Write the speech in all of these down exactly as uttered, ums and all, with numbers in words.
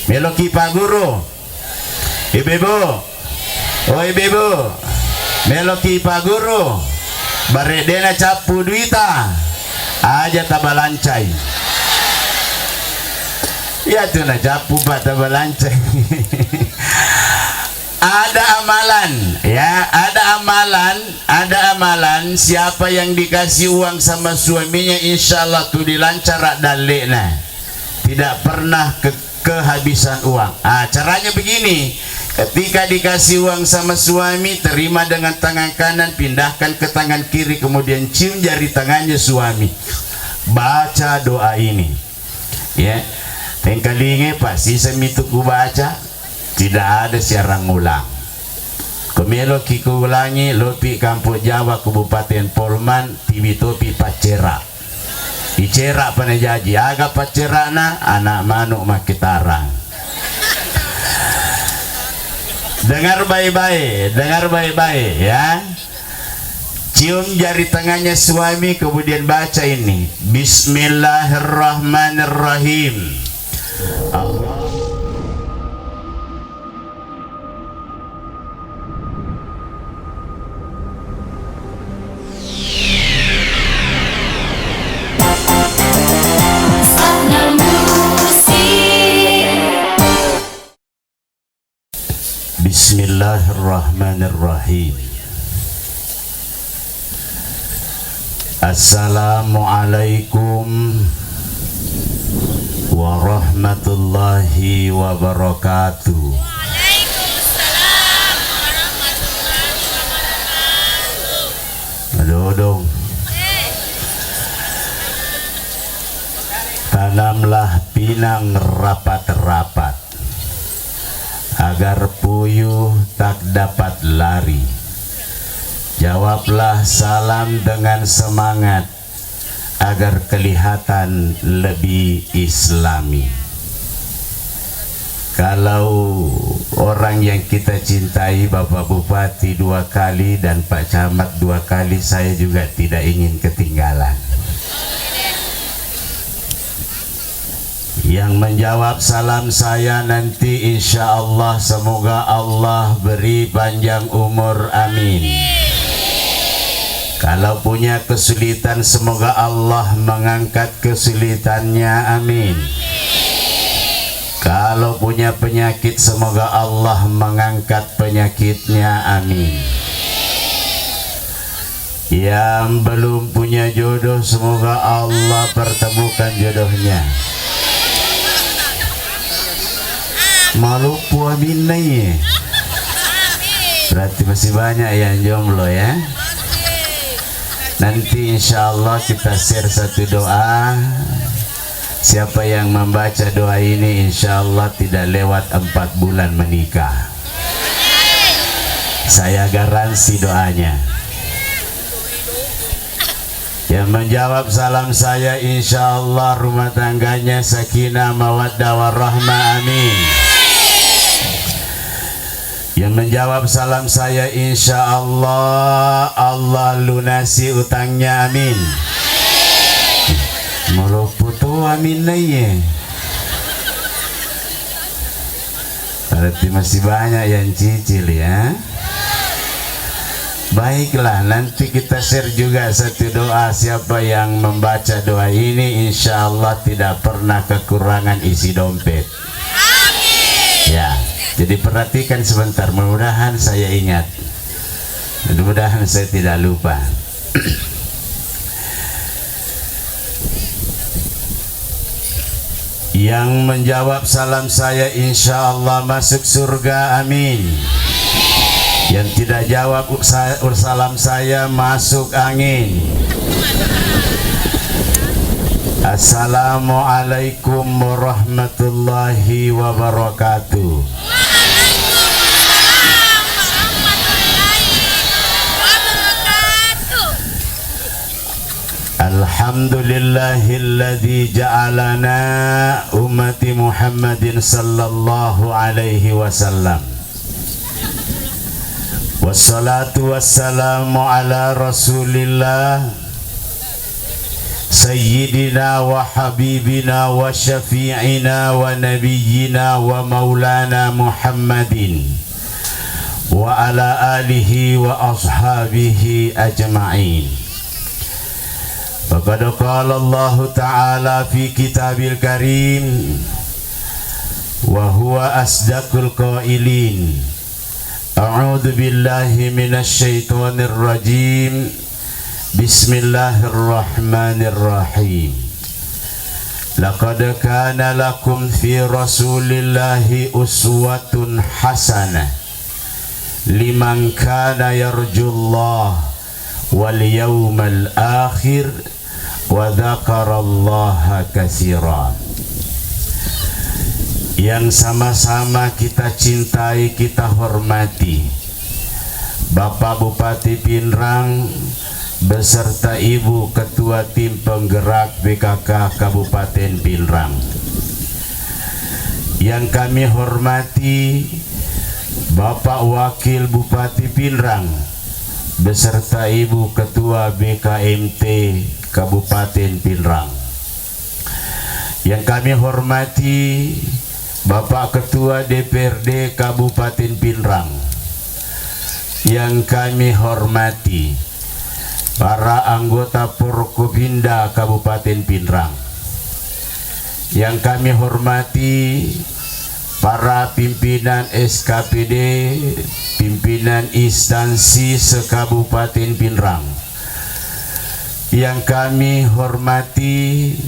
Meloki paguru. Ibu-ibu. Oh, ibu-ibu. Meloki paguru. Bare' de' na cappu duita. Aja' tabalancai. Iya tu na cappu, Pak, tabalancai. Ada amalan, ya, ada amalan, ada amalan, siapa yang dikasih uang sama suaminya, insya Allah tu dilancara dalle'na. Tidak pernah ke-, kehabisan uang. Ah, caranya begini, ketika dikasih uang sama suami, terima dengan tangan kanan, pindahkan ke tangan kiri, kemudian cium jari tangannya suami. Baca doa ini. Ya, tengkalinge, Pak, siseng mitu kubaca, tidak ada siarang ulang. Ko meloki kuulangi, lopi Kampung Jawa, Kabupaten Polman, tiwi topi paccera. Icera pa najaji, aga paccerana, anak manuk makkitarang. Dengar baik-baik, dengar baik-baik, ya. Cium jari tangannya suami, kemudian baca ini, Bismillahirrahmanirrahim. Allah. Bismillahirrahmanirrahim. Assalamualaikum warahmatullahi wabarakatuh. Dodong. Tanamlah pinang rapat-rapat, agar puyuh tak dapat lari. Jawablah salam dengan semangat, agar kelihatan lebih Islami. Kalau orang yang kita cintai, Bapak Bupati, dua kali dan Pak Camat dua kali, saya juga tidak ingin ketinggalan. Yang menjawab salam saya nanti, insya Allah, semoga Allah beri panjang umur, amin. Kalau punya kesulitan, semoga Allah mengangkat kesulitannya, amin. Kalau punya penyakit, semoga Allah mengangkat penyakitnya, amin. Yang belum punya jodoh, semoga Allah pertemukan jodohnya. Maloppo aminna iye. Berarti masih banyak yang jomblo, ya. Nanti insya Allah kita share satu doa. Siapa yang membaca doa ini, insya Allah tidak lewat empat bulan menikah. Saya garansi doanya. Yang menjawab salam saya, insya Allah rumah tangganya sakinah, mawaddah, warahmah. Amin. Yang menjawab salam saya, insya Allah, Allah lunasi utangnya. Amin. Maloppo to aminna iye. Berarti masih banyak yang cicil, ya. Baiklah, nanti kita share juga satu doa. Siapa yang membaca doa ini, insya Allah tidak pernah kekurangan isi dompet. Ya, jadi perhatikan sebentar. Mudah-mudahan saya ingat. Mudah-mudahan saya tidak lupa. Yang menjawab salam saya, insya Allah masuk surga, amin. Yang tidak jawab sa-, salam saya, masuk angin. Assalamualaikum warahmatullahi wabarakatuh. Alhamdulillahilladzi ja'alana ummati Muhammadin sallallahu alaihi wasallam. Wassalatu wassalamu ala Rasulillah سيدنا وحبيبنا وشفيعنا ونبينا ومولانا محمد وعلى آله وأصحابه أجمعين. فقد قال الله تعالى في كتاب الكريم، وهو أصدق القائلين: أعوذ بالله من الشيطان الرجيم. بسم الله الرحمن الرحيم. لقد كان لكم في رسول الله أسوة حسنة لمن كان يرجو الله واليوم الآخر وذكر الله كثيرا. Yang sama-sama kita cintai, kita hormati, Bapak Bupati Pinrang beserta Ibu Ketua Tim Penggerak B K K Kabupaten Pinrang. Yang kami hormati Bapak Wakil Bupati Pinrang beserta Ibu Ketua B K M T Kabupaten Pinrang. Yang kami hormati Bapak Ketua D P R D Kabupaten Pinrang. Yang kami hormati para anggota Forkopimda Kabupaten Pinrang. Yang kami hormati para pimpinan S K P D, pimpinan instansi se-Kabupaten Pinrang. Yang kami hormati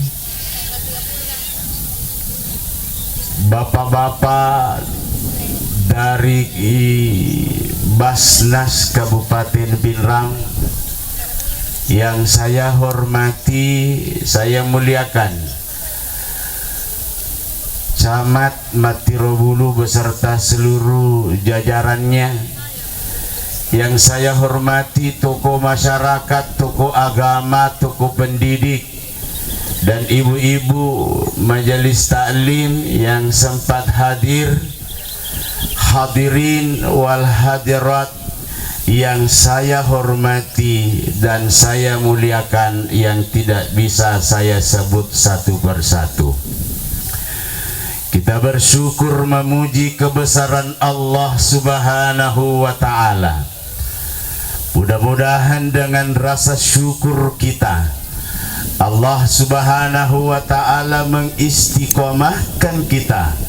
bapak-bapak dari Basnas Kabupaten Pinrang, yang saya hormati, saya muliakan, Camat Mattirobulu beserta seluruh jajarannya, yang saya hormati tokoh masyarakat, tokoh agama, tokoh pendidik, dan ibu-ibu majelis taklim yang sempat hadir, hadirin wal hadirat yang saya hormati dan saya muliakan, yang tidak bisa saya sebut satu persatu. Kita bersyukur memuji kebesaran Allah Subhanahu wa Ta'ala. Mudah-mudahan dengan rasa syukur kita, Allah Subhanahu wa Ta'ala mengistiqomahkan kita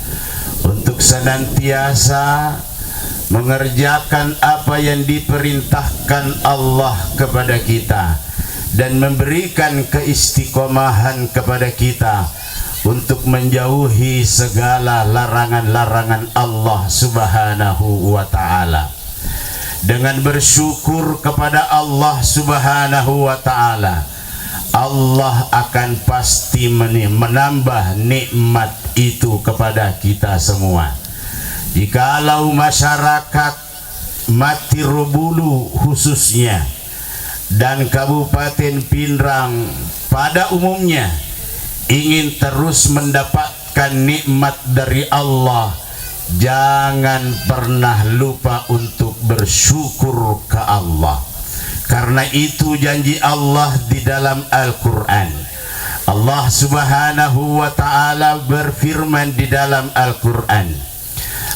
untuk senantiasa mengerjakan apa yang diperintahkan Allah kepada kita dan memberikan keistiqomahan kepada kita untuk menjauhi segala larangan-larangan Allah Subhanahu wa Ta'ala. Dengan bersyukur kepada Allah Subhanahu wa Ta'ala, Allah akan pasti meni-, menambah nikmat itu kepada kita semua. Jikalau masyarakat Mattirobulu khususnya dan Kabupaten Pinrang pada umumnya ingin terus mendapatkan nikmat dari Allah, jangan pernah lupa untuk bersyukur ke Allah. Karena itu janji Allah di dalam Al-Quran. Allah Subhanahu wa Ta'ala berfirman di dalam Al-Quran,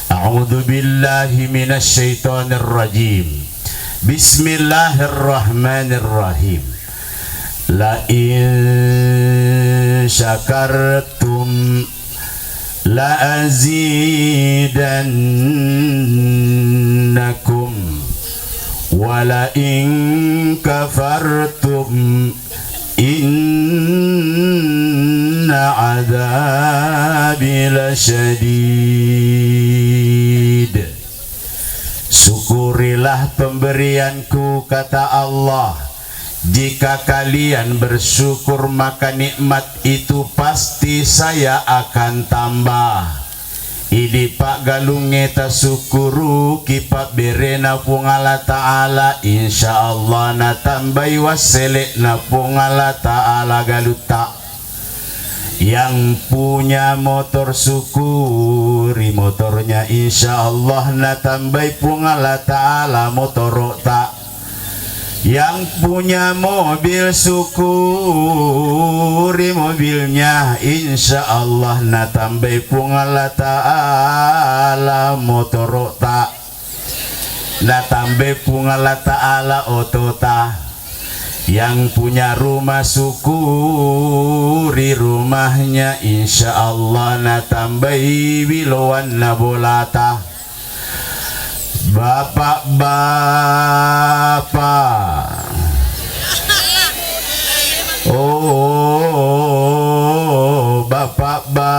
أعوذ بالله من الشيطان الرجيم. بسم الله الرحمن الرحيم. لئن شكرتم لأزيدنكم ولئن كفرتم إن عذابي لشديد. Syukurilah pemberianku, kata Allah. Jika kalian bersyukur, maka nikmat itu pasti saya akan tambah. Idi paggalungnge tasukkuruki pabberena Puang Allah Ta'ala, insya Allah natambai wassele'na Puang Allah Ta'ala galutta. Yang punya motor syukuri motornya, insya Allah natambai Puang Allah Ta'ala motoro'ta. Yang punya mobil, syukuri mobilnya, insya Allah natambai Puang Allah Ta'ala motorota, natambai Puang Allah Ta'ala otota. Yang punya rumah, syukuri rumahnya, insya Allah natambai wiloanna bolata. Bapak-bapak, oh, bapak-bapak,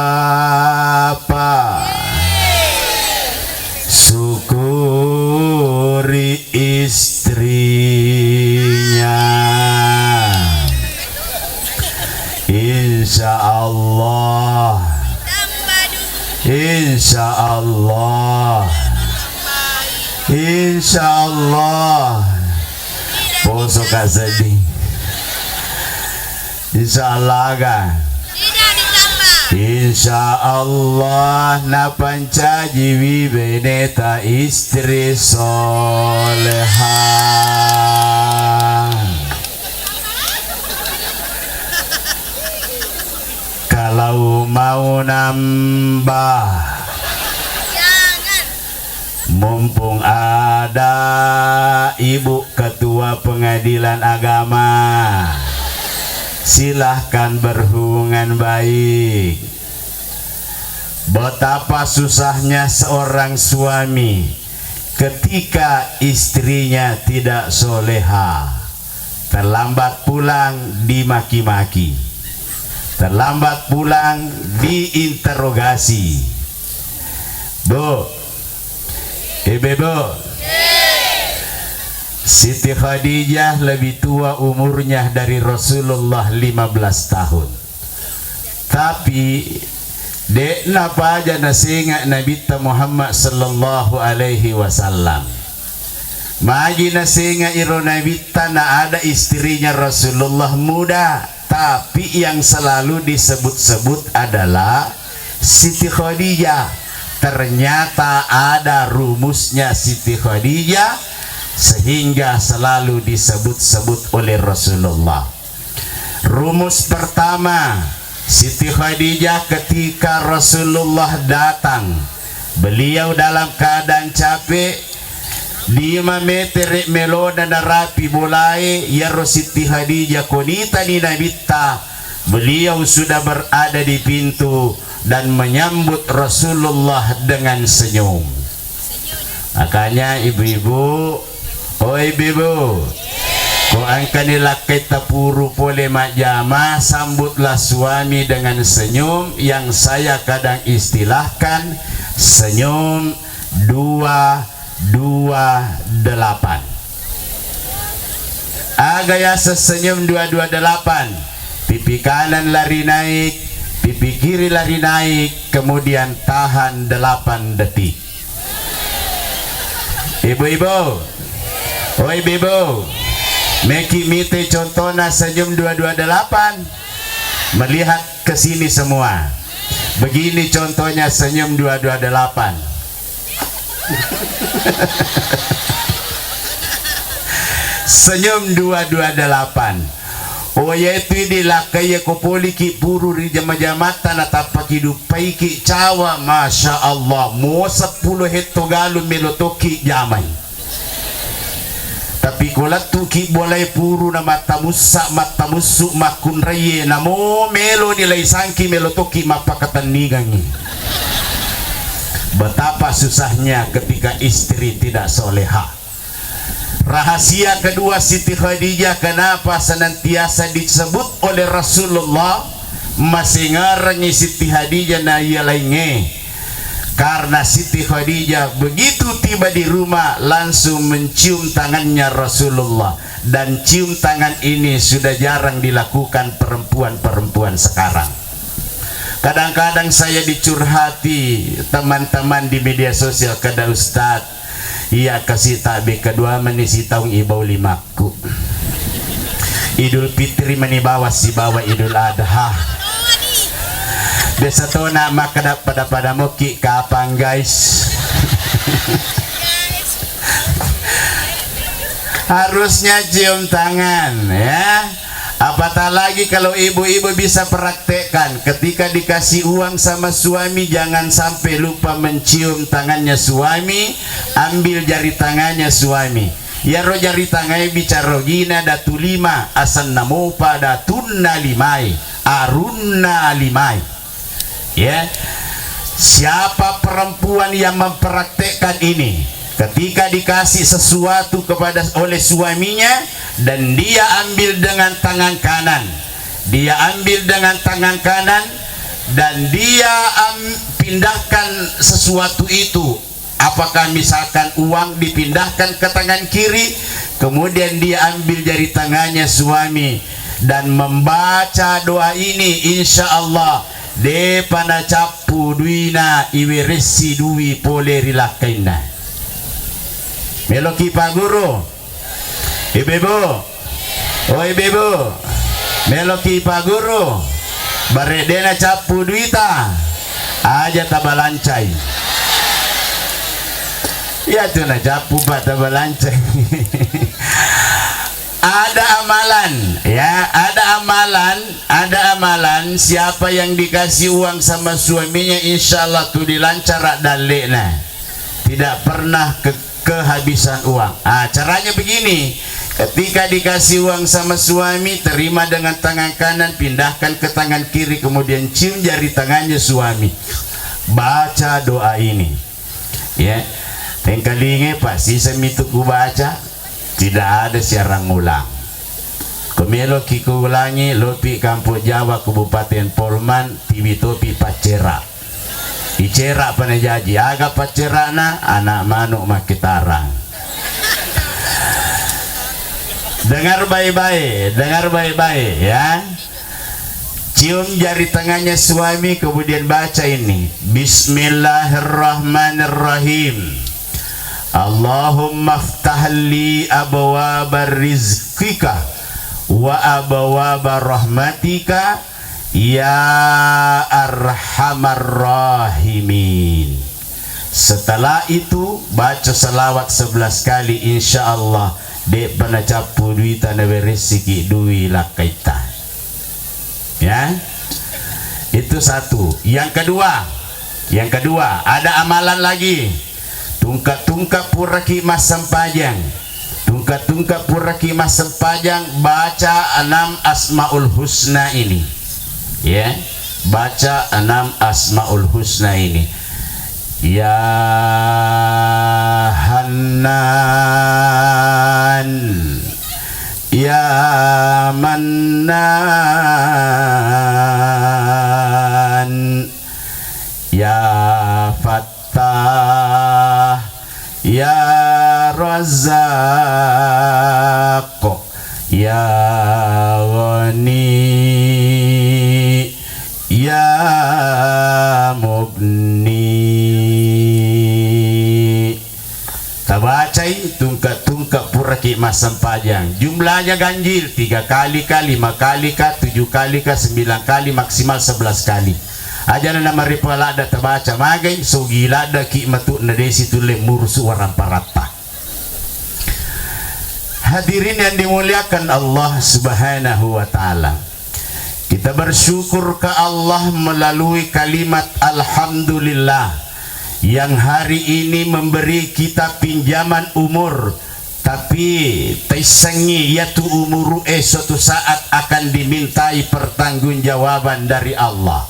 syukuri istrinya. Insya Allah. Insya Allah. Insya Allah. Poso ka seddi. Insya Allah ga? Insya Allah napancajiwi beneta istri soleha. Kalau mau nambah, mumpung ada Ibu Ketua Pengadilan Agama, silahkan berhubungan baik. Betapa susahnya seorang suami ketika istrinya tidak soleha, terlambat pulang dimaki-maki, terlambat pulang diinterogasi. Bu, Ibu-ibu, Siti Khadijah lebih tua umurnya dari Rasulullah lima belas tahun. Tapi, de'na paja nasenga Nabitta Muhammad sallallahu alaihi wasallam. Magi nasenga iro Nabitta na ada istrinya Rasulullah muda, tapi yang selalu disebut-sebut adalah Siti Khadijah. Ternyata ada rumusnya Siti Khadijah sehingga selalu disebut-sebut oleh Rasulullah. Rumus pertama, Siti Khadijah ketika Rasulullah datang, beliau dalam keadaan capek, lima metere melona narapi bolae, iyaro Siti Khadijah konitani Nabitta, beliau sudah berada di pintu dan menyambut Rasulullah dengan senyum. Makanya ibu-ibu, oh ibu-ibu, ko engkani lakkai tapuru pole majjama, sambutlah suami dengan senyum yang saya kadang istilahkan senyum dua dua delapan. Aga yaseng senyum dua dua delapan? Pipi kanan lari naik, pipi kiri lari naik, kemudian tahan delapan detik. Ibu-ibu, oh ibu-ibu, meki mite contohna senyum dua dua delapan? Melihat ke sini semua. Begini contohnya senyum dua dua delapan. Senyum dua dua delapan. Oh, yaitu idi lakkai ko poliki puru ri jama-jamatta na tappaki duppaiki cawa, masya Allah, mo seppulo hetto galung melo tokki jamai. Tapi ko lettuki bolae puru na mattamussa, mattamussu, makkunraie, namo melo ni laisangki melo tokki mappakatenningangngi. Betapa susahnya ketika istri tidak soleha. Rahasia kedua Siti Khadijah, kenapa senantiasa disebut oleh Rasulullah masengarengngi Siti Khadijah na iya laingnge? Karena Siti Khadijah begitu tiba di rumah langsung mencium tangannya Rasulullah, dan cium tangan ini sudah jarang dilakukan perempuan-perempuan sekarang. Kadang-kadang saya dicurhati teman-teman di media sosial, kada Ustaz, iya kasi tabe kedua meni sitaung ibau limakku. Idul Fitri meni bawa sibawa Idul Adha. Biasa tona makkada pada-pada moki kapang guys. Harusnya cium tangan, ya. Apatah lagi kalau ibu-ibu bisa praktekkan, ketika dikasih uang sama suami, jangan sampai lupa mencium tangannya suami, ambil jari tangannya suami. Iyaro jari tangai bicara gina datu lima, asanna mopa datunna limai, arunna limai. Ya, siapa perempuan yang mempraktekkan ini? Ketika dikasih sesuatu kepada, oleh suaminya, dan dia ambil dengan tangan kanan, dia ambil dengan tangan kanan, dan dia am- pindahkan sesuatu itu, apakah misalkan uang dipindahkan ke tangan kiri, kemudian dia ambil jari tangannya suami dan membaca doa ini, insya Allah depa nacappu duina, iweressi dui pole ri lakkainna. Meloki paguru? Ibu-ibu, oh ibu-ibu, meloki paguru? Bare de nacappu duita, aja tabalancai. Iya tu nacappu, Pak, tabalancai. Ada amalan, ya, ada amalan, ada amalan, siapa yang dikasih uang sama suaminya, insya Allah tu dilancara dallena. Tidak pernah ke-, kehabisan uang. Ah, caranya begini, ketika dikasih uang sama suami, terima dengan tangan kanan, pindahkan ke tangan kiri, kemudian cium jari tangannya suami. Baca doa ini. Ya, tengkalinge, Pak, sisa mitu kubaca, tidak ada siarang ulang. Ko meloki kuulangi, lopi Kampung Jawa, Kabupaten Polman, tiwi topi paccera. Icera pa najaji, aga paccerana? Anak manuk makkitarang. Dengar baik-baik, dengar baik-baik, ya. Cium jari tangannya suami, kemudian baca ini, Bismillahirrahmanirrahim. Allahumma ftah li abwaba rizqika wa abwaba rahmatika ya arhamar rahimin. Setelah itu, baca salawat sebelas kali, insya Allah de'pa nacappu duita, naweressiki dui lakkaitta. Ya, itu satu. Yang kedua, yang kedua, ada amalan lagi. Tungka-tungka puraki massempajang, tungka-tungka puraki massempajang, baca enam Asmaul Husna ini. Ya, baca enam Asmaul Husna ini. Ya Hannan, Ya Mannan, Ya Fattah, Ya Razzaq, Ya Ghani, Ya Mughni. Tabacai tungka-tungka puraki massempajang. Jumlahnya ganjil, tiga kali kah, lima kali kah, tujuh kali kah, sembilan kali, maksimal sebelas kali. Ajana namaripa ladda tabaca magai, sogi laddaki matu nadesi tulle murusu waramparatta. Hadirin yang dimuliakan Allah Subhanahu wa Ta'ala. Kita bersyukur ke Allah melalui kalimat Alhamdulillah yang hari ini memberi kita pinjaman umur, tapi taissengngi yatu umuru e suatu saat akan dimintai pertanggungjawaban dari Allah.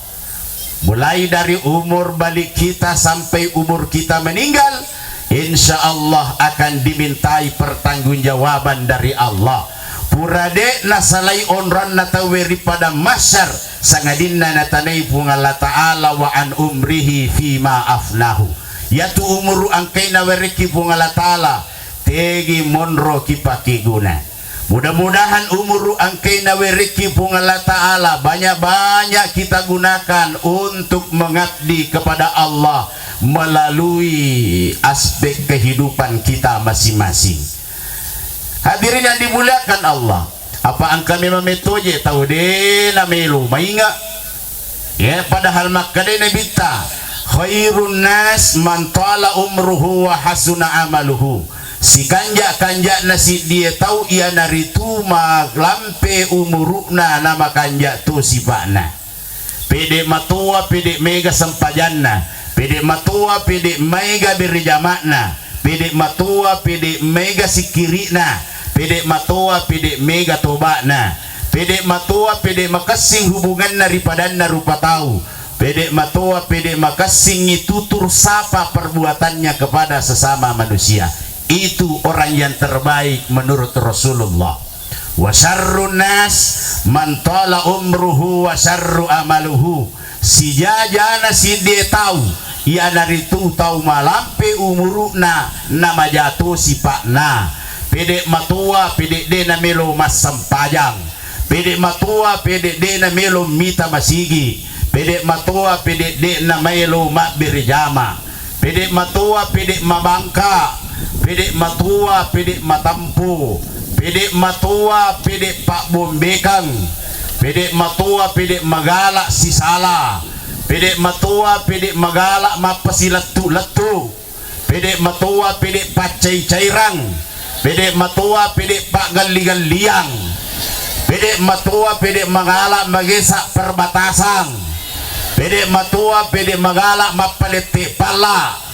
Mulai dari umur balik kita sampai umur kita meninggal, insya Allah akan dimintai pertanggungjawaban dari Allah. Pura de nasalai onranna tauwe ri padang mahsyar, sangadinna natanai Puang Allah Ta'ala wa an umrihi fima afnahu. Yatu umuru engkai nawerekki Puang Allah Ta'ala, tegi monro kipake guna. Mudah-mudahan umuru engkai nawerekki Puang Allah Ta'ala banyak-banyak kita gunakan untuk mengabdi kepada Allah melalui aspek kehidupan kita masing-masing. Hadirin yang dimuliakan Allah, apa engka memang metoje tau de namelo mainga? Ya, padahal makkedai Nabitta, khairun nas man tala umruhu wa hasuna amaluhu. Sikanja-kanja'na siddie tau iyanaritu malampe umuru'na namakanja to sipa'na. Pede matoa, pede mega sempajanna, pede matoa, pede mega bere jama'na, pede matoa, pede mega sikkiri'na, pede matoa, pede mega toba'na, pede matoa, pede makessing hubunganna ri padanna rupa tau, pede matoa, pede makessingngi tutur sapa perbuatannya kepada sesama manusia. Itu orang yang terbaik menurut Rasulullah. Wa syarrun nas man tala umruhu wa syarru amaluhu. Sijajana siddie tau, iyanaritu tau malampe umuru'na namajato sipa'na. Pede matoa, pede de namelo massempajang. Pede matoa, pede de namelo mita masigi. Pede matoa, pede de namaelo mabbere jama. Pede matoa, pede mabangka. Pede matoa, pede matampu. Pede matoa, pede pabbombekang. Pede matoa, pede magala sisala. Pede matoa, pede magala mappasilettu-lettu. Pede matoa, pede paccai-cairang. Pede matoa, pede paggalli-galliang. Pede matoa, pede magala magesa perbatasang. Pede matoa, pede magala mappalette palla.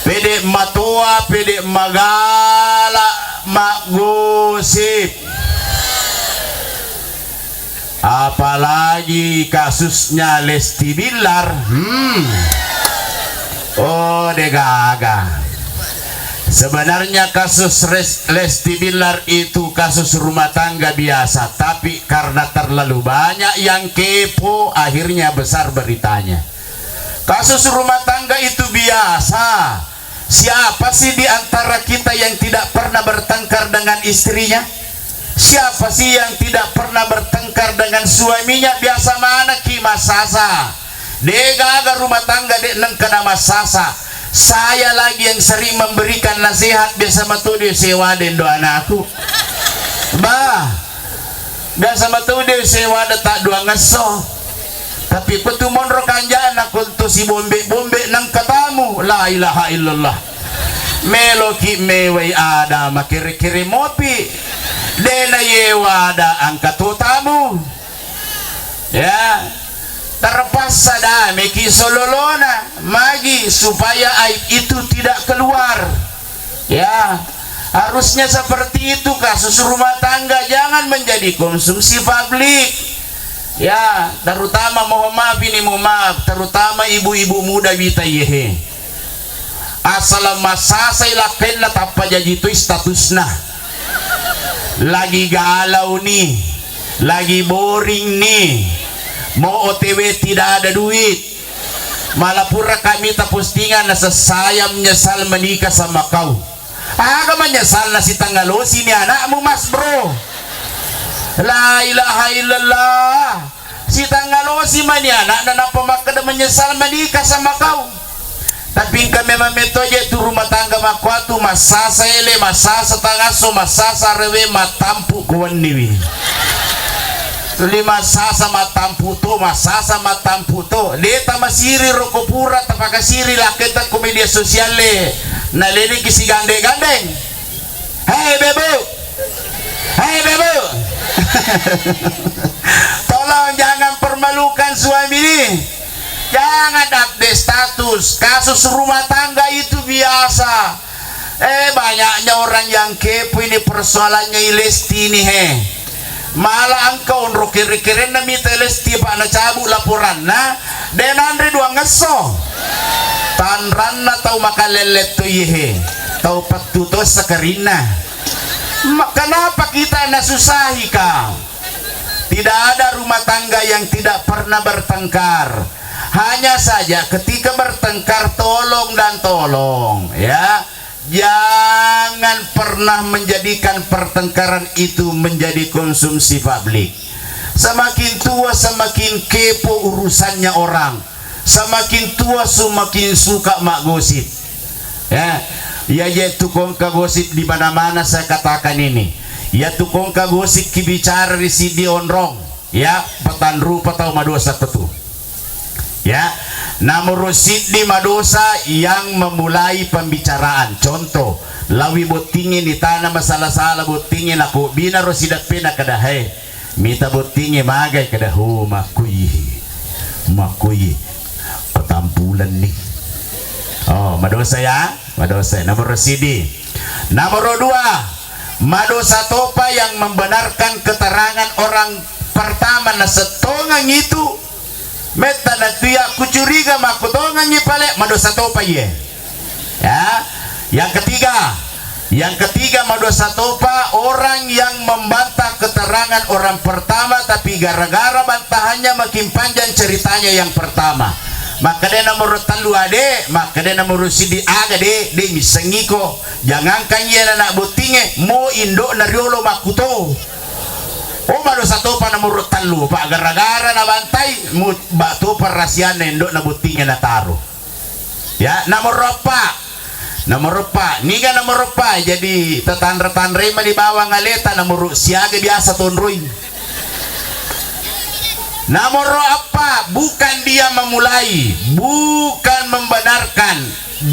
Pede matoa, pede magala maggosip. Apalagi kasusnya Lesti Billar, hmm. Oh, degaga. Sebenarnya kasus Res-, Lesti Billar itu kasus rumah tangga biasa, tapi karena terlalu banyak yang kepo, akhirnya besar beritanya. Kasus rumah tangga itu biasa. Siapa sih di antara kita yang tidak pernah bertengkar dengan istrinya? Siapa sih yang tidak pernah bertengkar dengan suaminya? Biasa manaki massasa. Degaga rumah tangga de nengka na massasa. Saya lagi yang sering memberikan nasihat, biasa matu di sewa dendo anakku. Bah, biasa matu di sewa de tak dua ngesso. Tapi ko tu monro kanjana konto si bombe-bombe nang katamu, la ilaha illallah. Meloki mewai ada makere-kere mopi. Dena yewa ada angka to tamu. Ya. Terpaksa dameki sololona magi supaya aib itu tidak keluar. Ya, harusnya seperti itu kasus rumah tangga, jangan menjadi konsumsi publik. Ya, terutama, mohon maaf ini, mohon maaf, terutama ibu-ibu muda wita yehe. Asal massasai lakkainna tappa jaji toi statusna. Lagi galau ni, lagi boring ni, mau O T W tidak ada duit. Malapura kami ta postingan nasa saya menyesal menikah sama kau. Aga manyesalna, sitangalosi ni anakmu, Mas Bro. La ilaha illallah. Sitangalosi mani anakna nappa makkeda menyesal menikah sama kau. Tapi engka memang metto je tu rumah tangga makkuatu, massasa ele, massasa tangasso, massasa rewe, mattampu ko wenniwi. Lima sasa mattampu to, massasa mattampu to. De tamasiri roko pura tapakasiri lakketa ko media sosial le. Naleniki sigandeng-gandeng. Hei bebo. Hei bebo. Tolong jangan permalukan suami ini. Jangan update status. Kasus rumah tangga itu biasa. Eh, banyaknya orang yang kepo ini persoalannya i Lesti ini, he. Malah engka onro kere-kerenna mita Lesti, Pak, nacabu laporanna, de nanre duang esso. Tanranna tau makalelle to iye, he. Tau pettu to sakarinna. Ma-, kenapa kita nasusahi, Kang? Tidak ada rumah tangga yang tidak pernah bertengkar. Hanya saja ketika bertengkar, tolong dan tolong, ya. Jangan pernah menjadikan pertengkaran itu menjadi konsumsi publik. Semakin tua, semakin kepo urusannya orang. Semakin tua, semakin suka maggosip. Ya, iya je tukongka gosip di mana-mana saya katakan ini. Ya tukongka gosip ki bicara di sidi onrong. Ya, petanrupa tau madosa ketu. Ya, nomoro siddi madosa yang memulai pembicaraan. Contoh, lawi bottingnge nitana masala-sala bottingnge, nakobbinaro sideppe, nakada, "He, mita bottingnge magai?" Kada, "Ho, makkui, makkui, patampulenni." Oh, madosa ya, madosa. Nomoro siddi. Nomoro dua, madosa topa yang membenarkan keterangan orang pertama, nasettongang itu. Metta na tu ya kucuriga makkutongangi pale, madosa topa iye. Ya. Yang ketiga, yang ketiga madosa topa orang yang membantah keterangan orang pertama, tapi gara-gara bantahannya makin panjang ceritanya yang pertama. Makkeda nomoro tellu ade, makkeda nomoro siddi aga de, de missengiko. Jangankan iye anak bottingnge, mo indokna riolo makkuto. Oh, madosa topa nomoro tellu, Pak, gara-gara nabantai, mu-, ba topa rahasianna indokna bottingnge nataro. Ya, nomoro eppa. Nomoro eppa. Niga nomoro eppa? Jadi, tatanre-tanre mani bawang aleta, nomoro siaga biasa tonroi. Nomoro eppa, bukan dia memulai, bukan membenarkan,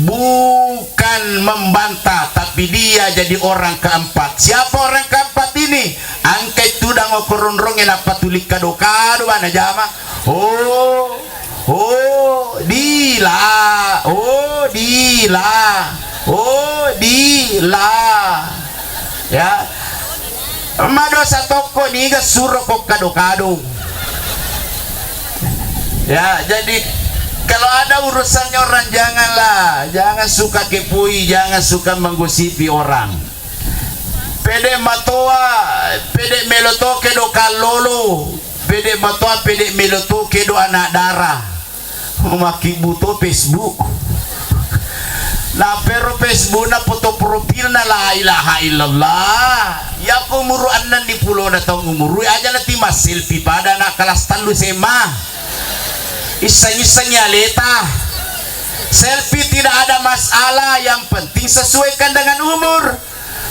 bukan membantah, tapi dia jadi orang keempat. Siapa orang keempat ini? Angkai tudang okoronrongnge nappa tuli kado-kado bana jama. Oh, oh, dila, oh, dila, oh, dila. Ya. Madosa tokko niga suro ko kado-kado. Ya, jadi kalau ada urusannya orang, janganlah, jangan suka kepui, jangan suka menggosipi orang. Pede matoa, pede melo to kedo kallolo, pede matoa, pede melo to kedo anak dara. Makkibbu to Facebook. Napero Facebook na foto profilna, la ilaha illallah. Yako umuru enneng ni pulona taung umuru aja nati masselfie pada anak kelas tellu S M A. Isseng-issengi aleta. Selfie tidak ada masalah, yang penting sesuaikan dengan umur.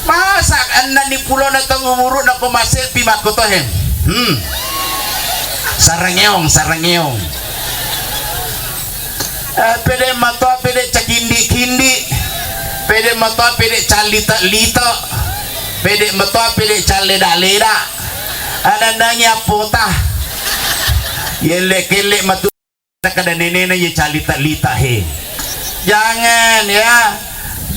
Masa enneng ni pulona taung umuru nako masselfie makkotohe. Hmm. Sarangeong, sarangeong. Eh, pede matoa pede cakindi-kindi. Pede matoa pede calita-lita. Pede matoa pede calleda-leda. Ananangi appota. Yelle-kelle matu. Kada nenena ye calita-lita he. Jangan ya.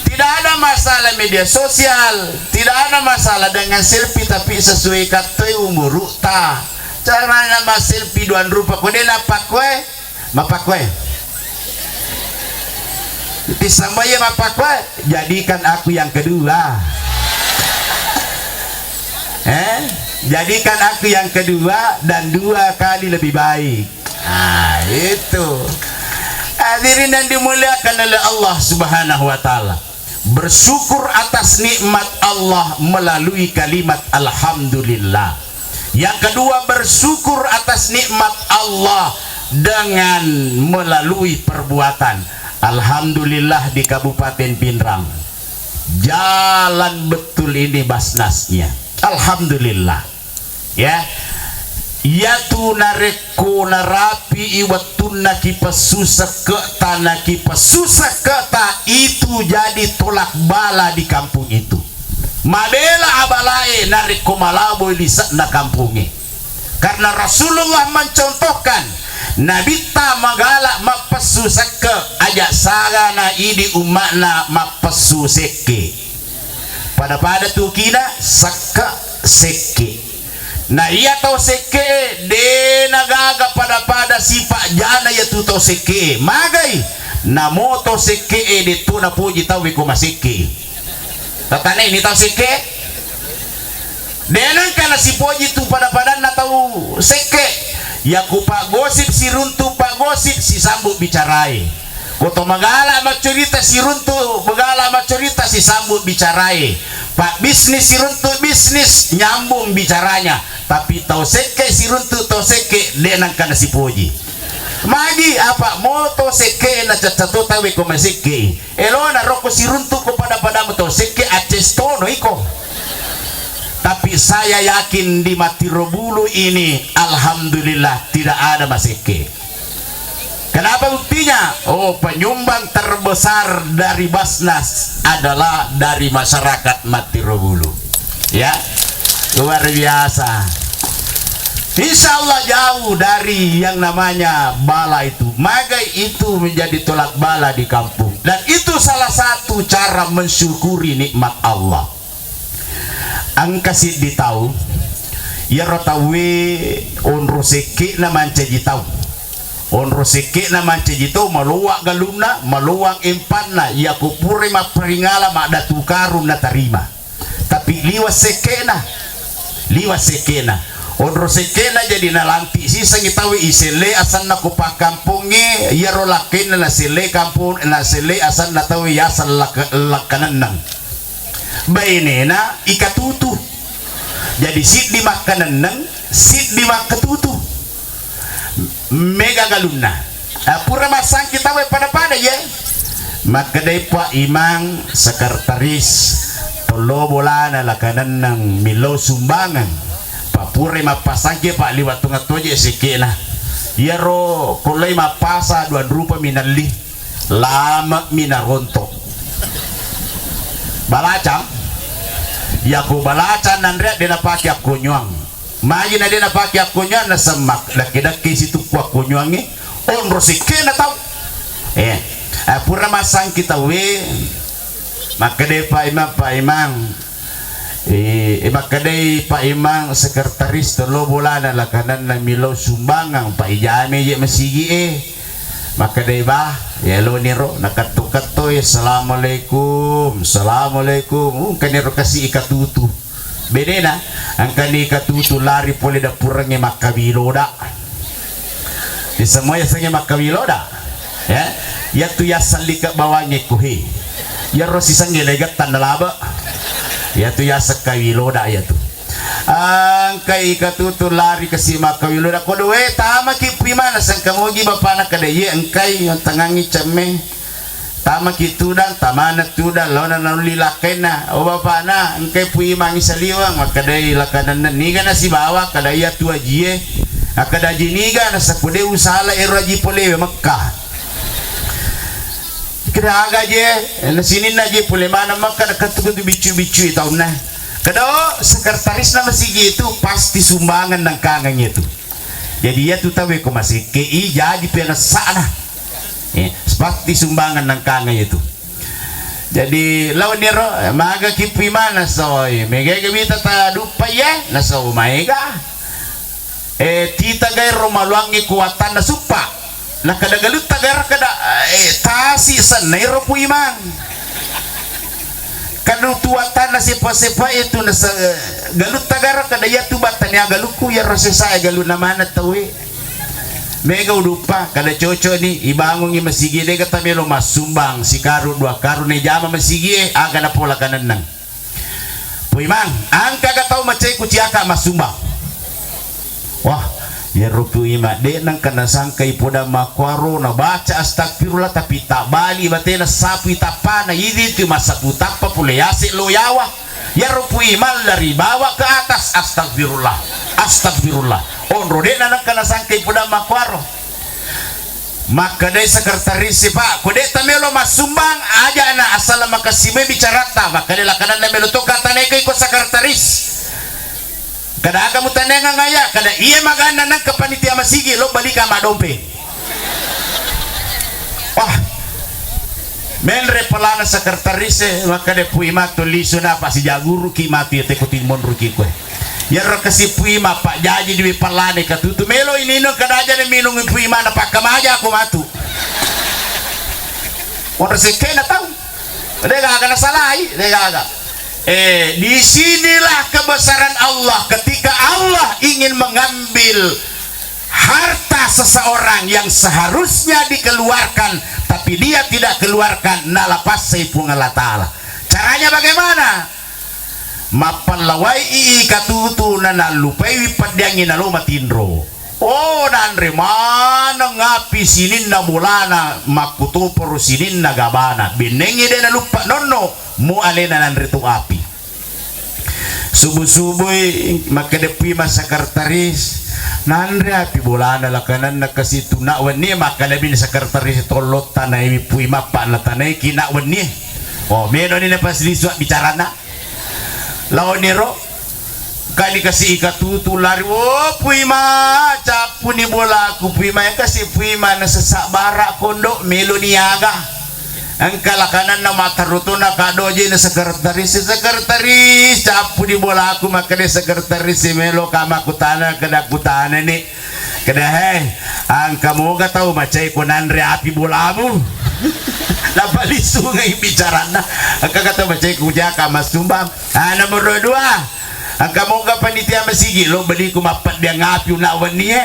Tidak ada masalah media sosial, tidak ada masalah dengan selfie, tapi sesuaikan toi umurukta. Carana ma selfie duan rupa, ko de napakkoe, mapakkoe. Tisambaya mapakkoe, jadikan aku yang kedua. Eh? Jadikan aku yang kedua dan dua kali lebih baik. Ah, itu. Hadirin yang dimuliakan oleh Allah Subhanahu wa Ta'ala. Bersyukur atas nikmat Allah melalui kalimat alhamdulillah. Yang kedua, bersyukur atas nikmat Allah dengan melalui perbuatan. Alhamdulillah, di Kabupaten Pinrang jalan betul ini basnasnya. Alhamdulillah. Ya. Iyatu narekko narapi'i wettunna kipessu sekke'ta, na kipessu sekke'ta, itu jadi tolak bala di kampung itu. Mabela abalae narekko malaboi lise'na kampungnge. Karena Rasulullah mencontohkan, Nabitta magala mappessu sekke, aja sagana idi umma'na mappessu sekke. Pada-pada tukina sekke, sekke. Na iya tau sekke e, de nagaga pada-pada sipa jana iya tu tau sekke e. Magai? Namo tau sekke e, de tu napoji tau e ko masekke e. Tatanai ni tau sekke? De nengka nasipoji tu pada-padanna tau sekke. Yaku paggosip siruntu paggosip sisambut bicarae. Ko to magala maccarita siruntu magala maccarita sisambut bicarae. Pabbisnis siruntu bisnis nyambung bicaranya. Tapi tau sekke siruntu tau sekke de nengka nasipoji. Magi apa moto sekke na caccato tawe ko masekke. Elona rokko siruntu ko pada-padamu tau sekke, acces tono iko. Tapi saya yakin di Matirobulu ini, alhamdulillah, tidak ada masekke. Kenapa buktinya? Oh, penyumbang terbesar dari Basnas adalah dari masyarakat Mattirobulu. Ya, luar biasa. Insya Allah jauh dari yang namanya bala itu. Magai itu menjadi tolak bala di kampung. Dan itu salah satu cara mensyukuri nikmat Allah. Engka siddi tau, iyaro tauwe onro sekke'na mancaji tau. Onro sekke'na mancaji tau, maloa galunna, maloang empanna, iyako purai mapparingala maddatu karung natarima. Tapi liwa sekke'na, liwa sekke'na. Onro sekke'na jadi nalanti sisengngi tauwe iselle asanna ko pakkampongnge, iyaro lakkainna naselle kampong, naselle asanna tauwe yaseng lak-, lakkanenneng. Bainena ikatutu. Jadi siddi makkanenneng, siddi makkatutu. Mega galunna. Ah, pura massangki tauwe pada-pada ye. Makkedai Pak Imang, sekretaris, tello bolana lakkanenneng millau sumbangeng. Pak, purai mappasangki, Pak, liwa tongeng toje sekke'na. Iyaro kolloi mappasa dua rupa minelli. Lame'mi naronto. Balacang? Yako balacang nanre de napake akkonyoang. Magi na de napake akkonyoang, nasemmak. Dakke-dakke situkku akkonyoangnge. Onro sekke'na tau. Eh, eh, pura massangki tauwe. Makkedai Pak Imang, Pak Imang. Eh, eh, makkedai Pak Imang, sekretaris, tello bolana lakkanenneng millau sumbangeng, Pak, ijame je masigi e. Makkedai, Bah, yeloniro, naketto-kettoi, Assalamualaikum, Assalamualaikum. Uh, engkaniro kasi ikatutu. Benena, engkani ikatutu lari pole dappurengnge makkabiloda. Di semua yasengnge makkabiloda. Ya, yatu yasseng like bawangnge kuhe. Yaro sisengnge legetta nalabe. Yatu yaseng kabiloda yatu. Engkai ikatutu lari kasi makkabiloda. Kodo we, tamaki Puimang, nasengka mogi bapana kada iye engkai yontangangi cemme. Tamaki tudang, tamana tudang, laona naulli lakkainna. O bapana, engkai Puimang saliweng, makkedai lakkanenneng, niga nasibawa, kada iya tu ajie. Akkeda aji niga, nasakku de usala ero aji polewe Mekka. Keda aga je, nasininna je pole maneng Mekka, nakettu-kettu biccu-biccu taunna. Keda o, sekretarisna masigi itu pasti sumbangan nangkangeng itu. Jadi iyatu tauwe ko masekke i jaji penessana. Eh, pasti sumbangan nangkanga iyatu. Jadi laoniro, eh, magaki Puimang, nasoi, megaga wita taduppa iya, nasau maega. Eh, tita gairo maluangngi kuatanna suppa. Nakada galutta gara kada, eh, tasi sennairo Puimang. Kadu tuatanna sepa-sepa itu nasa, eh, galutta gara kada iyatu battania galukku, iyaro sesae galunna maneng tauwe. Mega uduppa, kada cocok ni, ibangungi masigi, dega tamelo massumbang, sikaru dua karu, ne jama masigi e, aga napola kanennang. Puimang, angkaga tau macai kuciaka massumbang. Wah, iyaro Puimang, de nengka nasangkai podang makkuaro, nabaca astagfirullah, tapi tabbali batena sapui tappana, idi tu massapu tappa pole yase lo yawa. Iyaro Puimang lari bawa ke atas, astagfirullah, astagfirullah. Onro de na nengka nasangkai podang makkuaro. Makkedai sekretaris, Pak, ko de tamelo massumbang, aja na asal makassi mai bicaratta. Makkedai lakananna melo to katanai ko iko sekretaris. Kada aga mutanengeng aya, kada iya maganna nengka panitia masigi lo balika madompe. Wah. Menre pelana sekretaris e, makkeda Puimang tu lisu na apa sijaguruki matu ya teko timonruki koe. Iyaro kasi Puimang, Pak, jaji diwi pelana katutu melo ininung kada aja ne minung Puimang na pakkamaja aku matu. Onro sekkena tau. Degaga nasalai, degaga. Eh, disinilah kebesaran Allah ketika Allah ingin mengambil harta seseorang yang seharusnya dikeluarkan, tapi dia tidak keluarkan, nalapassai Puang Allah Ta'ala. Caranya bagaimana? Mappallawai i katutu na nallupaiwi peddiangngi nalo matinro. Oh, nanre maneng api sininna bolana, makkutoparo sininna gabana. Bennengngi de naluppa nonno, mu alena nanre tu api. Subu-subui makkeda Puimang sekretaris, Nanre api bolana lakananna kasi tu nak wenni, makkalebini sekretaris tollo tanai pui mappa na tanai ki nak wenni. Oh, meno ni na pas lisua bicarana. Laoniro, kani kasi ika tutu lari, "Oh, pui ma, cappuni bolaku, pui ma." Kasi pui ma na sesak bara kondo, melo niaga. Engka lakananna matarutuna kadoje na sekretaris, "Sekretaris, cappuni bolaku." Makkeda sekretaris, "Melo ka makkutana, keda kutana ni." Keda, "He, engka moga tau macai ko nanre api bolamu?" Napalisungai bicaranna. Engka kata macai ko jaka massumbang. Ah, nomor dua. Engka moga panitia masigi, lo beliku mappeddiang api una wennie.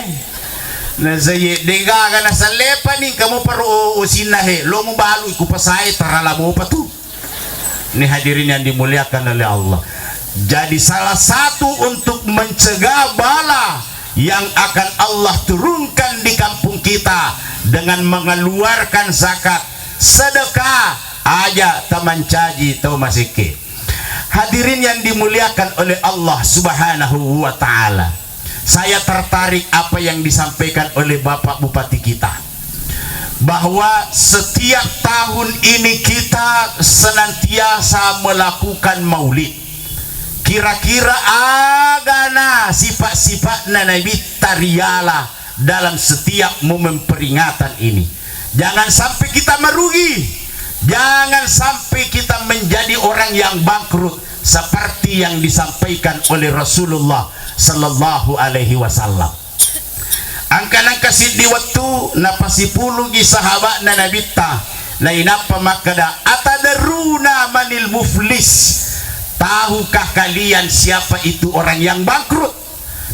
Na saye, degaga na sallepani, engka mo paro osinna he, lo mubalu ku pasae tarala mopa tu. Ini hadirin yang dimuliakan oleh Allah. Jadi salah satu untuk mencegah bala yang akan Allah turunkan di kampung kita dengan mengeluarkan zakat, sedekah, aja tamancaji tau masiki. Hadirin yang dimuliakan oleh Allah Subhanahu wa Ta'ala, saya tertarik apa yang disampaikan oleh Bapak Bupati kita, bahwa setiap tahun ini kita senantiasa melakukan maulid. Kira-kira agana sifat-sifatna Nabitta riala dalam setiap momen peringatan ini. Jangan sampai kita merugi. Jangan sampai kita menjadi orang yang bangkrut seperti yang disampaikan oleh Rasulullah sallallahu alaihi wasallam. Angka-angka siddi wettu napasipulungi sahaba'na Nabitta, nainappa makkeda, "Atadaruna manil muflis?" Tahukah kalian siapa itu orang yang bangkrut?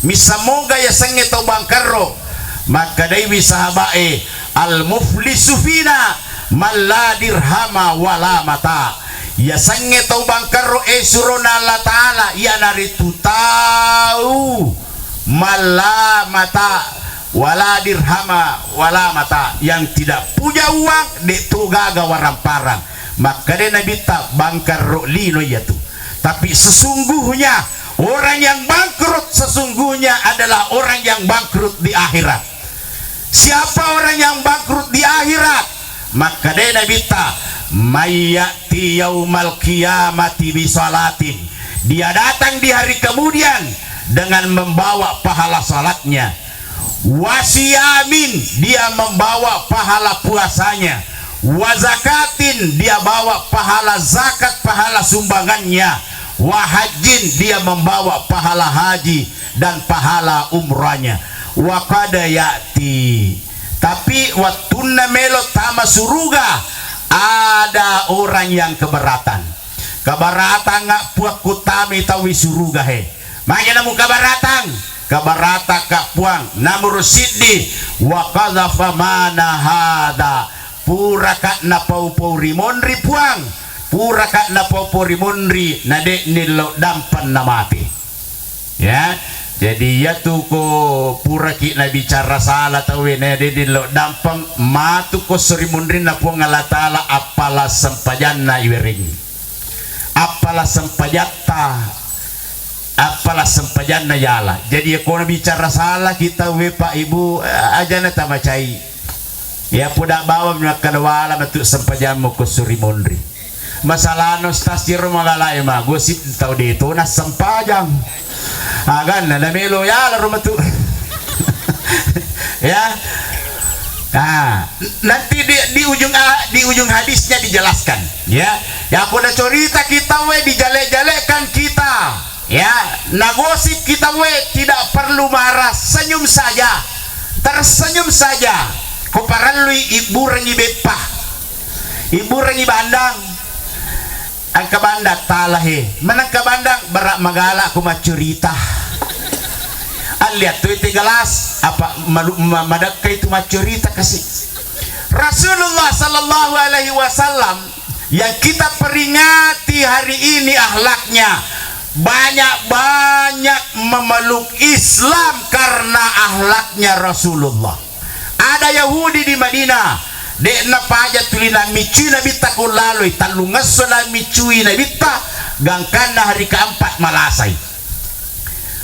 Missa moga yasengnge tau bangkarro. Makkedaiwi sahaba'e, "Al muflisu fina man la dirhama wala mata." Yasengnge tau bangkarro e surona Allah Ta'ala, iyanaritu tau man la mata wala dirhama wala mata, yang tidak punya uang, de' to gaga waramparang. Makkeda Nabitta, bangkarro lino iyatu. Tapi sesungguhnya orang yang bangkrut sesungguhnya adalah orang yang bangkrut di akhirat. Siapa orang yang bangkrut di akhirat? Makkeda Nabitta, "Mayyati yaumal qiyamati bisalatin." Dia datang di hari kemudian dengan membawa pahala salatnya. Wasiyamin, dia membawa pahala puasanya. Wazakatin, dia bawa pahala zakat, pahala sumbangannya. Wahajjin, dia membawa pahala haji dan pahala umrahnya. Wa qad ya'ti. Tapi wattunna melo tama suruga, ada orang yang keberatan. Keberatan nggak puakku tami tawi suruga he. Magi namu kabaratang? Kabarataka Puang, namuru siddi, wa qadhafa mana hadza, puraka napau-pau ri monri Puang, puraka napau-pau ri monri, na de'ni lao dampeng namate. Ya, jadi iyatu ko puraki nabicara sala tauwe, na de'ni lao dampeng, matu ko sori monrinna Puang Allah Taala, appala sempajanna iwerengi. Appala sempajatta, appala sempajanna yala. Jadi, ya, ko nabicara salaki tauwe, Pak, Ibu, eh, ajana tamacai. Ya, poda bawang makkada wala matu sempajammu ko suri monri. Masalahna, Ustaz, iyaro magalae magosip tau de to nassempajang. Aganna namelo yala ro matu. Ya. Nah, nanti di, di ujung a-, di ujung hadisnya dijelaskan, ya. Ya, ko nacoritaki tauwe dijale-jalekan kita, ya, nagosipki tauwe, tidak perlu marah, senyum saja. Tersenyum saja. Ko parellui ibburengi beppa. Ibburengi bandang. Engka bandang tala he. Menengka bandang berat magala ko maccurita. Alliat tu itu gelas apa malu-, ma-, madakka itu maccurita kasi. Rasulullah sallallahu alaihi wasallam yang kita peringati hari ini akhlaknya, banyak-banyak memeluk Islam karena akhlaknya Rasulullah. Ada Yahudi di Madinah, de'na paja tuli namiccui Nabitta ko laloi, tellungesso namiccui Nabitta, gangkanna hari keempat malasai.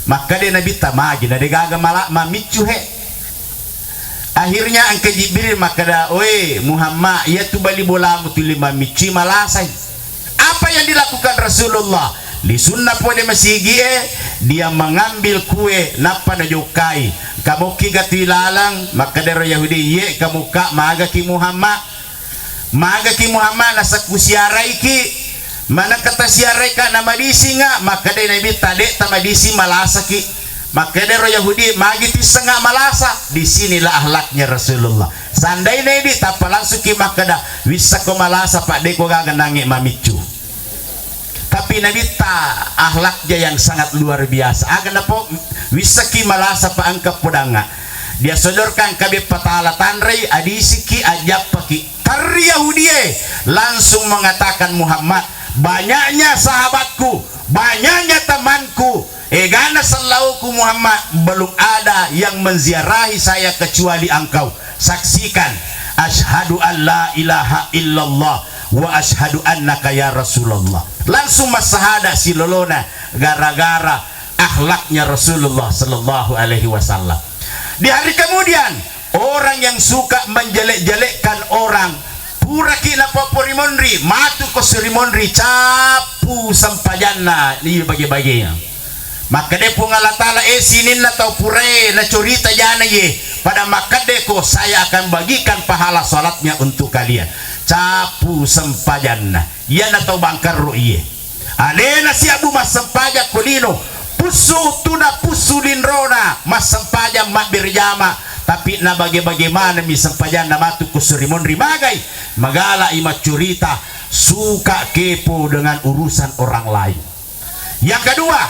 Makkeda Nabitta, "Magi na degaga mala-, mamiccu he." Akhirnya engka Jibril makkeda, "Oe Muhammad, iyatu bali bolamu tuli mamiccui malasai." Apa yang dilakukan Rasulullah? Lisunna pole masigie, dia mengambil kue nappa najokkai. Kamokki gatui laleng, makkedaro Yahudi, "Iye kamukka, magaki Muhammad?" Magaki Muhammad, nasakku siaraiki, manengka tasiaraika namadisinga, makkedai Nabitta, de tamadising malasaki. Makkedaro Yahudi, magi tissenga malasa? Di sinilah akhlaknya Rasulullah. Seandaina idi tappa langsungki makkeda, wissako malasa, pak, deko gaga nange mamiccu. Tapi Nabitta akhlaknya yang sangat luar biasa. Aga napo wissaki malasa, pak, engka podangnga. Dia sodorkan engka beppa tala tanrei, adisiki, ajappaki. Terri Yahudie langsung mengatakan, "Muhammad, banyaknya sahabatku, banyaknya temanku, egana sellauku Muhammad, belum ada yang menziarahi saya kecuali engkau. Saksikan, asyhadu an la ilaha illallah wa asyhadu annaka ya Rasulullah." Langsung massahada silolona gara-gara akhlaknya Rasulullah sallallahu alaihi wasallam. Di hari kemudian, orang yang suka menjelek-jelekkan orang, puraki napoppo ri monri, matu ko suri monri, cappu sempajanna, iya bage-bagena. Makkeda Puang Allah Ta'ala, "Eh, sininna tau purae nacorita jana ye, pada makkedeko, saya akan bagikan pahala salatnya untuk kalian." Cappu sempajanna, iyana tau bangkarro iye. Alena siabu massempajang ko lino, pussu tuna pussu linrona, massempajang mabberjama, tapi nabage-bage manengmi sempajanna matu ko suri monri magai, magalai maccurita, suka kepo dengan urusan orang lain. Yang kedua,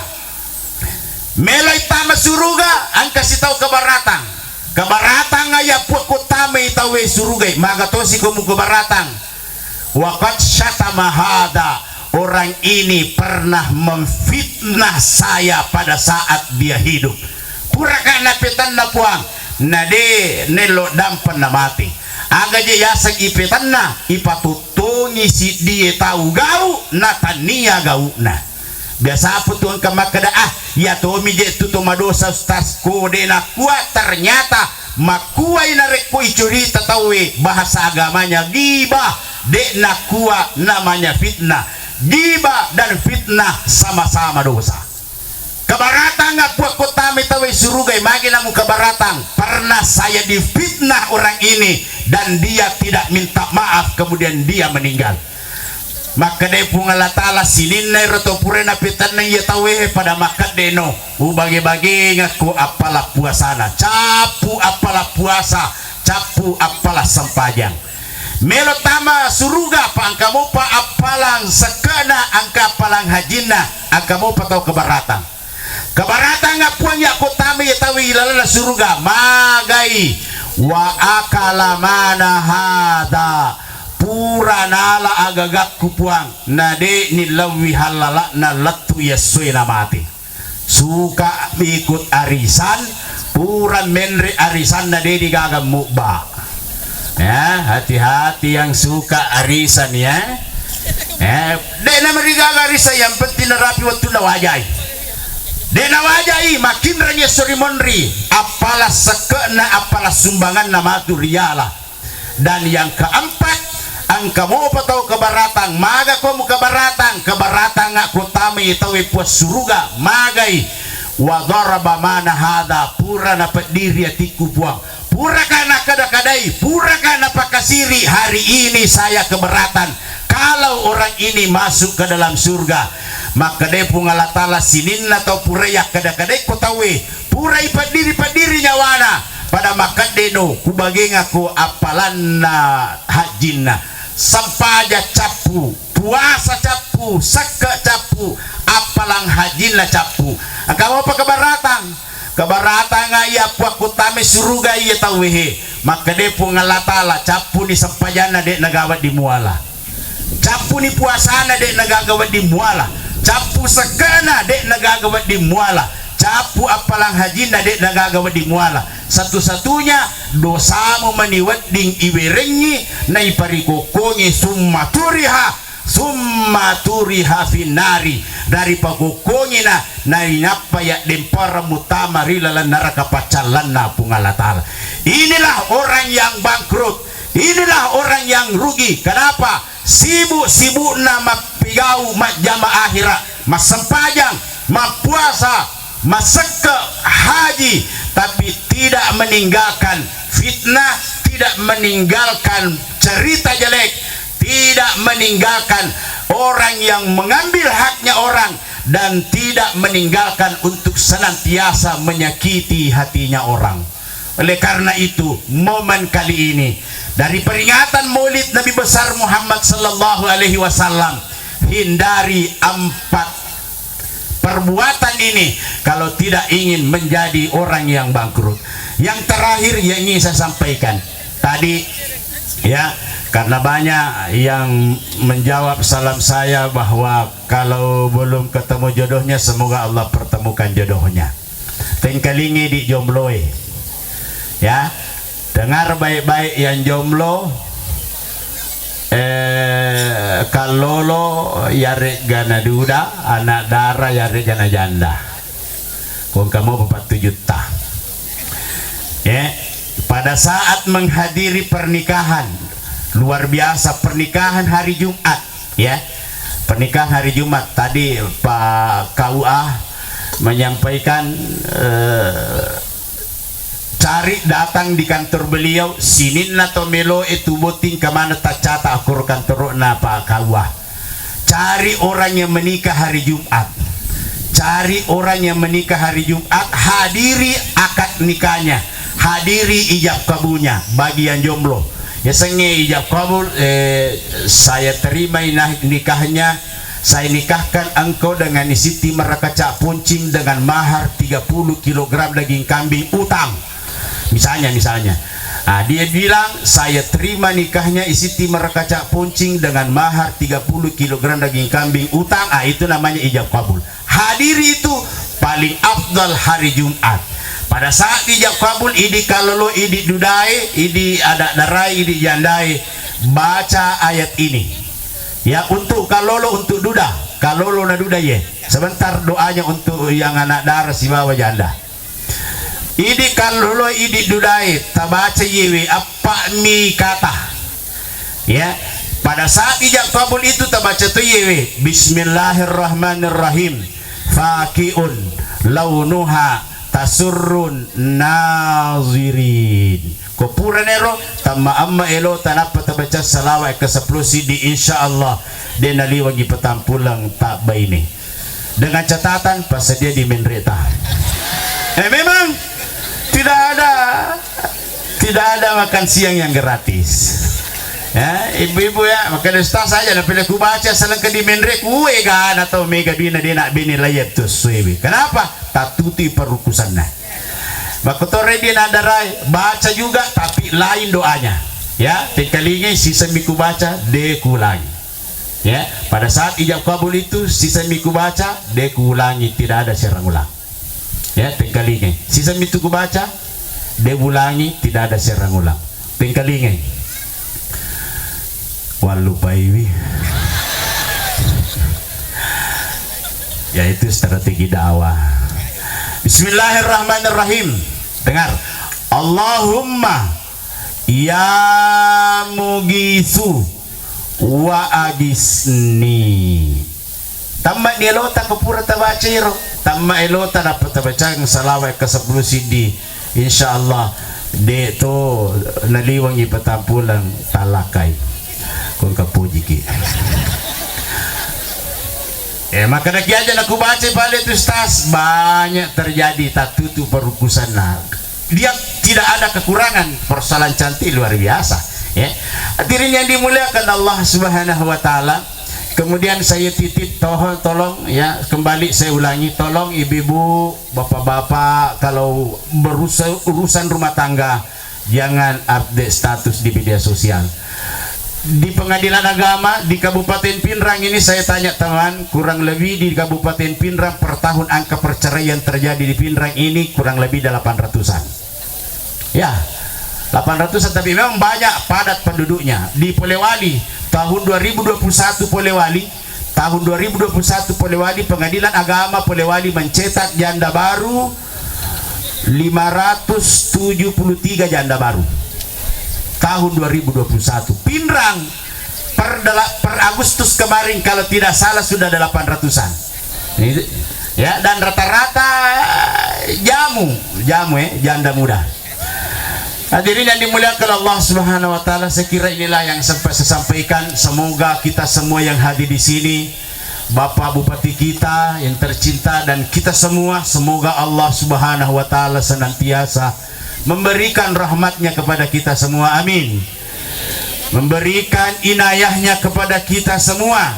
meloi tama suruga, engka sitau kebaratang. Kebaratang iya puakko tamai tauwe surugai, maga tosi ko mukebaratang. Waqad syatama hadza, orang ini pernah memfitnah saya pada saat dia hidup. Puraka napetanna Puang, na de nello dampeng na mate. Aga je yaseng ipetanna, ipatuttungi siddie tau gau na tania gauna. Biasa apa tu engka makkeda, "Ah, iya tomi je tu to madosa, Ustaz, ko de nakkua." Ternyata makkuai narekko icurita tauwe bahasa agamanya ghibah, de nakkua namanya fitnah. Ghibah dan fitnah sama-sama dosa. Kebaratang aku, aku tame tauwe surugai, magi namu kebaratang? Pernah saya difitnah orang ini dan dia tidak minta maaf, kemudian dia meninggal. Makkedai Puang Allah Ta'ala, sininna ero to pura napetennang iya tauwe, pada makkedde no, ubage-bagengakko appala puasana, cappu appala puasa, cappu appala sempajang. Melo tama suruga, pa engka mopa appalang sekkena, engka appalang hajinna, engka mopa tau kebaratang. Kebaratang appuang yakko tama iya tauwe ilalenna suruga, magai, wa akala mana hadza, pura nala agagakku Puang, na de nillauwi hallala'na lettu iya essoe namate. Suka ikut arisan, pura menre arisanna de digaga mubba. Ya, hati-hati yang suka arisan ya. Eh, de namarigaga arisan, yang penting narapi wettunna wajai. De nawajai, makinreng esso ri monri, appala sekke'na, appala sumbanganna matu riala. Dan yang keempat, engka mopa tau kebaratang, maga ko mukabaratang, kebaratang ko tamai tauwe puang suruga, magai, wa daraba mana hadza, pura napeddiri atikku Puang, puraka nakada-kadai, puraka napakasiri, hari ini saya keberatan kalau orang ini masuk ke dalam surga. Makkedai Puang Allah Ta'ala, sininna tau pura yakkada-kadai ko tauwe, pura ipeddiri-peddiri nyawana, pada makkedde no, kubagengako appalanna hajjinna, sempaja cappu, puasa cappu, sekke cappu, appalang hajjinna cappu. Engka mopa kebaratang? Kebaratanga iya puakku tame suruga iya tauwe he. Makkedai Puang Allah Ta'ala, cappuni sempajanna de nagawa di muala. Cappuni puasana de nagaga wedding muala, cappu sekkena de nagaga wedding muala, cappu appalang hajinna de nagaga wedding muala. Satu-satunya dosamu mani wedding iwerengngi naiparikokkongi, summa turiha, summa turiha finnari, naripagokkongi na, nainappa yaddempareng muttama ri laleng naraka paccallanna Puang Allah Ta'ala. Inilah orang yang bangkrut, inilah orang yang rugi. Kenapa? Sibuk-sibukna mappigau majjama akhira, massempajang, mappuasa, massekke haji, tapi tidak meninggalkan fitnah, tidak meninggalkan cerita jelek, tidak meninggalkan orang yang mengambil haknya orang, dan tidak meninggalkan untuk senantiasa menyakiti hatinya orang. Oleh karena itu, momen kali ini, dari peringatan Maulid Nabi besar Muhammad sallallahu alaihi wasallam, hindari empat perbuatan ini kalau tidak ingin menjadi orang yang bangkrut. Yang terakhir yang ingin saya sampaikan tadi, ya, karena banyak yang menjawab salam saya bahwa kalau belum ketemu jodohnya, semoga Allah pertemukan jodohnya. Tengkalingi di jombloe. Ya. Dengar baik-baik yang jomblo, eh, kallolo yaregga naduda, anak dara yaregga najanda. Kongkamo bapak tujutta. Ya, pada saat menghadiri pernikahan, luar biasa pernikahan hari Jumat, ya. Pernikahan hari Jumat tadi Pak K U A menyampaikan, eh, cari datang di kantor beliau, sininna to melo e tu botting kemana tacata akur kantor na Pak K U A. Cari orang yang menikah hari Jumat. Cari orang yang menikah hari Jumat, hadiri akad nikahnya, hadiri ijab kabulnya bagi yang jomblo. Ya, sengnge ijab kabul, eh, saya terima inah-, nikahnya, saya nikahkan engkau dengan Siti Merakaca Poncing dengan mahar tiga puluh kilogram daging kambing utang. Misalnya, misalnya. Ah, dia bilang, "Saya terima nikahnya Siti Merakaca Poncing dengan mahar tiga puluh kilogram daging kambing utang." Ah, itu namanya ijab kabul. Hadiri itu paling afdal hari Jumat. Pada saat ijab kabul, idi kalolo, idi dudae, idi anak darai, idi jandae, baca ayat ini. Ya, untuk kalolo, untuk duda. Kalolo na duda ye. Sebentar doanya untuk yang anak dara sibawa janda. Idi kalolo, idi dudae, tabaca yewe, appa mi kata. Ya, pada saat ijab kabul itu tabaca to yewe, "Bismillahirrahmanirrahim. Fakiun launuha tasurrun nazirin." Ko pura nero, tamma amma elo tanappa tabaca salawat ke sepuluh sidi, insya Allah de naliwangi petampuleng tabbaine. Dengan catatan, passedia di menreta. Eh, memang tidak ada, tidak ada makan siang yang gratis. Ya, ibu-ibu ya, maka ustaz saja na pele kubaca salengka di menre kuwe ga na tau mega dina dina bini layat tu suewi. Kenapa? Tatutui perukusanna. Makotore dia nadarai, baca juga tapi lain doanya. Ya, tengkalingai sisami kubaca, de kuulangi. Ya, pada saat ijab kabul itu, sisami kubaca, de kuulangi, tidak ada serang ulang. Ya, tengkalingai. Sisami tu kubaca, de ulangi, tidak ada serang ulang. Tengkalingai. Wallupaiwi. Ya, itu strategi dakwah. Bismillahirrahmanirrahim. Dengar. Allahumma ya mugisu wa agisni. Tamma ni elota ko pura tabaca iro. Tamma elota nappa tabacang salawat ke sepuluh sidi. Insya Allah de to naliwangi petampuleng talakai. Kongka pojiki. Eh, maka daki aja naku baca pale tu Ustaz, banyak terjadi tatutu perukusanna. Dia tidak ada kekurangan, persoalan cantik luar biasa, ya. Hadirin yang dimuliakan Allah Subhanahu wa Ta'ala, kemudian saya titip, toho-, tolong, ya, kembali saya ulangi, tolong ibu-ibu, bapak-bapak, kalau berusa-, urusan rumah tangga, jangan update status di media sosial. Di Pengadilan Agama di Kabupaten Pinrang ini, saya tanya teman, kurang lebih di Kabupaten Pinrang per tahun angka perceraian terjadi di Pinrang ini kurang lebih delapan ratusan. Ya, delapan ratusan, tapi memang banyak padat penduduknya. Di Polewali, tahun dua ribu dua puluh satu Polewali, Tahun dua ribu dua puluh satu Polewali, Pengadilan Agama Polewali mencetak janda baru lima ratus tujuh puluh tiga janda baru. Tahun dua ribu dua puluh satu. Pinrang per, dela-, per Agustus kemarin, kalau tidak salah, sudah delapan ratusan. Ini, ya, dan rata-rata jamu, jamu, eh, janda muda. Hadirin yang dimuliakan Allah Subhanahu wa Ta'ala, saya kira inilah yang sempat saya sampaikan. Semoga kita semua yang hadir di sini, Bapak Bupati kita yang tercinta, dan kita semua, semoga Allah Subhanahu wa Ta'ala senantiasa memberikan rahmatnya kepada kita semua. Amin. Memberikan inayahnya kepada kita semua.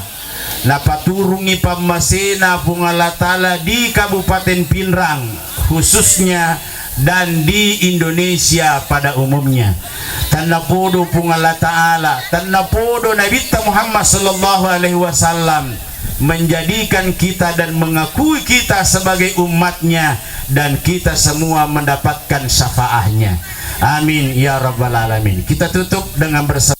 Napaturungi pammasena Puang Allah Ta'ala di Kabupaten Pinrang, khususnya, dan di Indonesia pada umumnya. Tennapodo Puang Allah Ta'ala, tennapodo Nabitta Muhammad sallallahu alaihi wasallam menjadikan kita dan mengakui kita sebagai umatnya, dan kita semua mendapatkan syafaahnya. Amin ya rabbal alamin. Kita tutup dengan bersama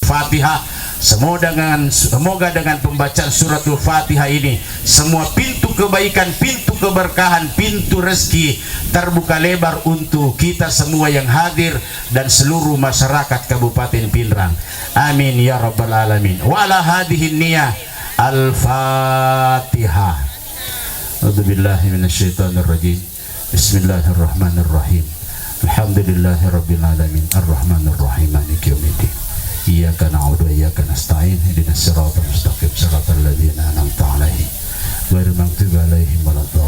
Fatihah. Semoga dengan, semoga dengan pembacaan suratul Fatihah ini, semua pintu kebaikan, pintu keberkahan, pintu rezeki terbuka lebar untuk kita semua yang hadir dan seluruh masyarakat Kabupaten Pinrang. Amin ya rabbal alamin. Wa ala hadhihi niyah. Al-Fatihah. A'udzubillahi minasyaitonirrajim. Bismillahirrahmanirrahim. Alhamdulillahirabbil alamin. Arrahmanirrahim. Maliki yaumiddin. Iyyaka na'budu wa iyyaka nasta'in. Ihdinas siratal mustaqim. Siratal ladzina an'amta 'alaihim. Ghairil maghdubi 'alaihim waladdallin.